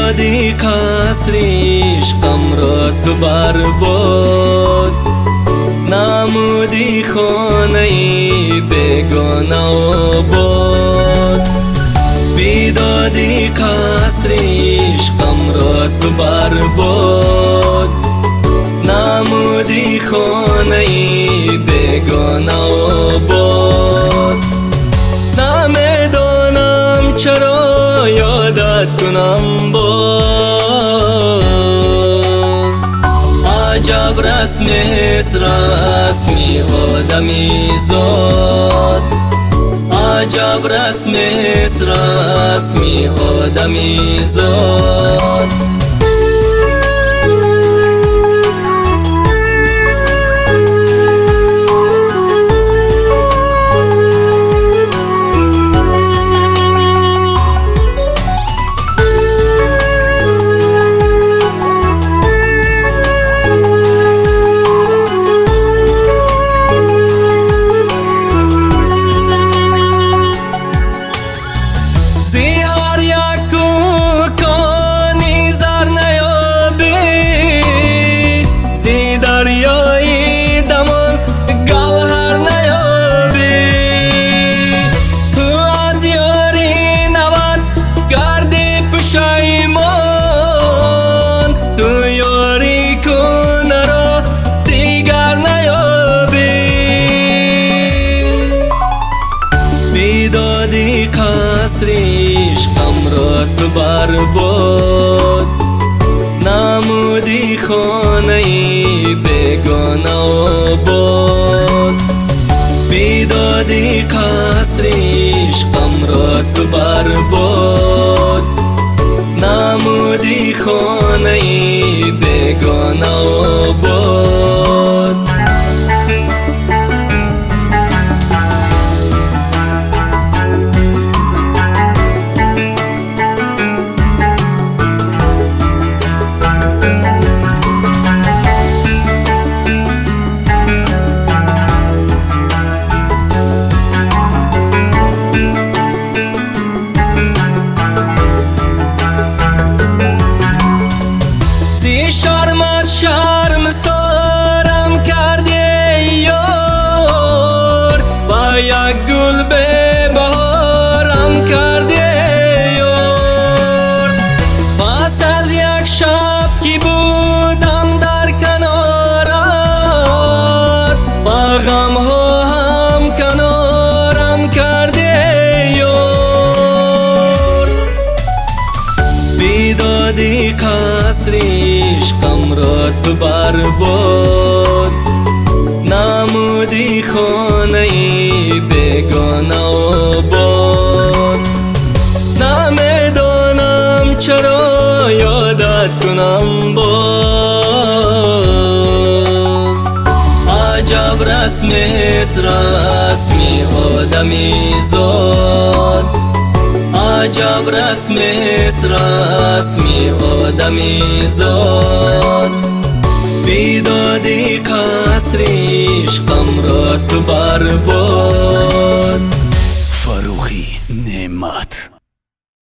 Бидоди қасри ишқамро ту барбод, намуди хонаи бегона обод. Бидоди қасри ишқамро ту барбод, намуди хонаи бегона обод. Намедонам чаро ёдат кунам боз, аҷаб расмест расми одамизод, аҷаб расмест расми одамизод. Бидоди қасри ишқамро ту барбод, намуди хонаи бегона обод. Бидоди қасри ишқамро ту барбод, намуди хонаи бегона обод. Шармат шармсорам карди ёр, ба як гул бебаҳорам карди ёр. Пас аз як шаб ки будам дар канорат, ба ғамҳо ҳамканорам карди ёр. Бидоди қасри ишқамро ту барбод, намуди хонаи бегона обод. Намедонам чаро ёдат кунам боз, аҷаб расмест расми одамизод, аҷаб расмест расми одамизод. Бидоди қасри ишқамро ту барбод.